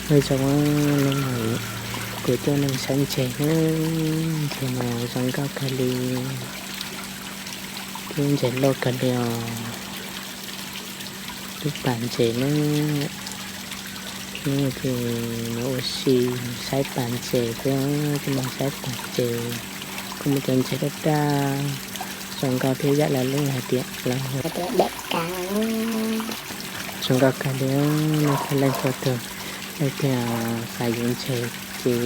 Ua tsaug, hnub no kuv coj nej saib ntses na, ntses mas zoo nkauj kawg li, thiab ntses loj kawg li os. Lub pas ntses na, hnub no ces mus ua si saib pas ntses thiab, kuj mus saib pas ntses, kuj muaj cov ntses daj daj zoo nkauj thiab, yam li lawv hais tias lawv hu zoo nkauj kawg li. Nej leej txhua tus, leej twg xav yuav ntses ces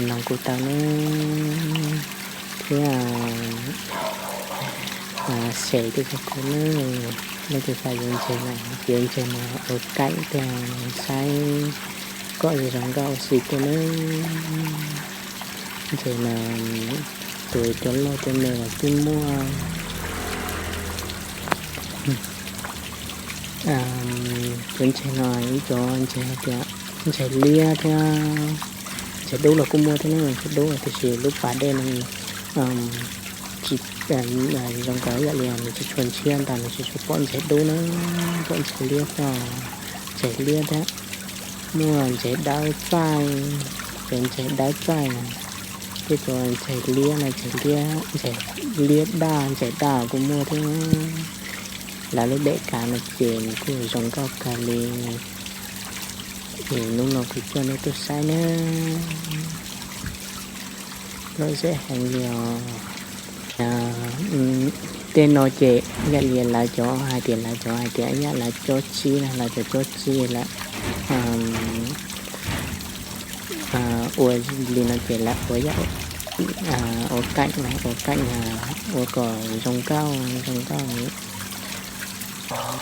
noog kuv tau na, thiab share tuaj rau kuv na. Leej twg xav yuav ntses na, yuav ntses mas ua kaim tuaj saib kom zoo nkauj ua si tuaj na. Ntses mas tus cua loj cua me los twb muaj. Cov ntses no ib cov ntses hais tias ntses liab thiab, ntses dub los kuj muaj thiab na, ntses dub tiam sis lub pas dej no tsis zoo nkauj, yam li nws tsis tshua ntshiab ntau, nws tsis tshua pom ntses dub na, pom ntses liab xwb. Ntses liab thiab, muaj ntses dawb txaij, cov ntses dawb txaij na, thiab cov ntses liab no, ntses liab, ntses liab daj, ntses daj kuj muaj thiab. Lawv lub dej kav no ces nws kuj zoo nkauj kawg li. Es hnub no kuv coj nej tuaj saib na, lom zem heev li os. Tej no ces yam li lawv cov hais tias, lawv cov hais tias yam lawv cob tsib na, lawv cov cob tsib lawm. Ua li no ces lawv ua yam ua kaim na, ua kaim ua kom zoo nkauj zoo nkauj.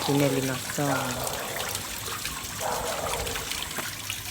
Tsis nej li no xwb.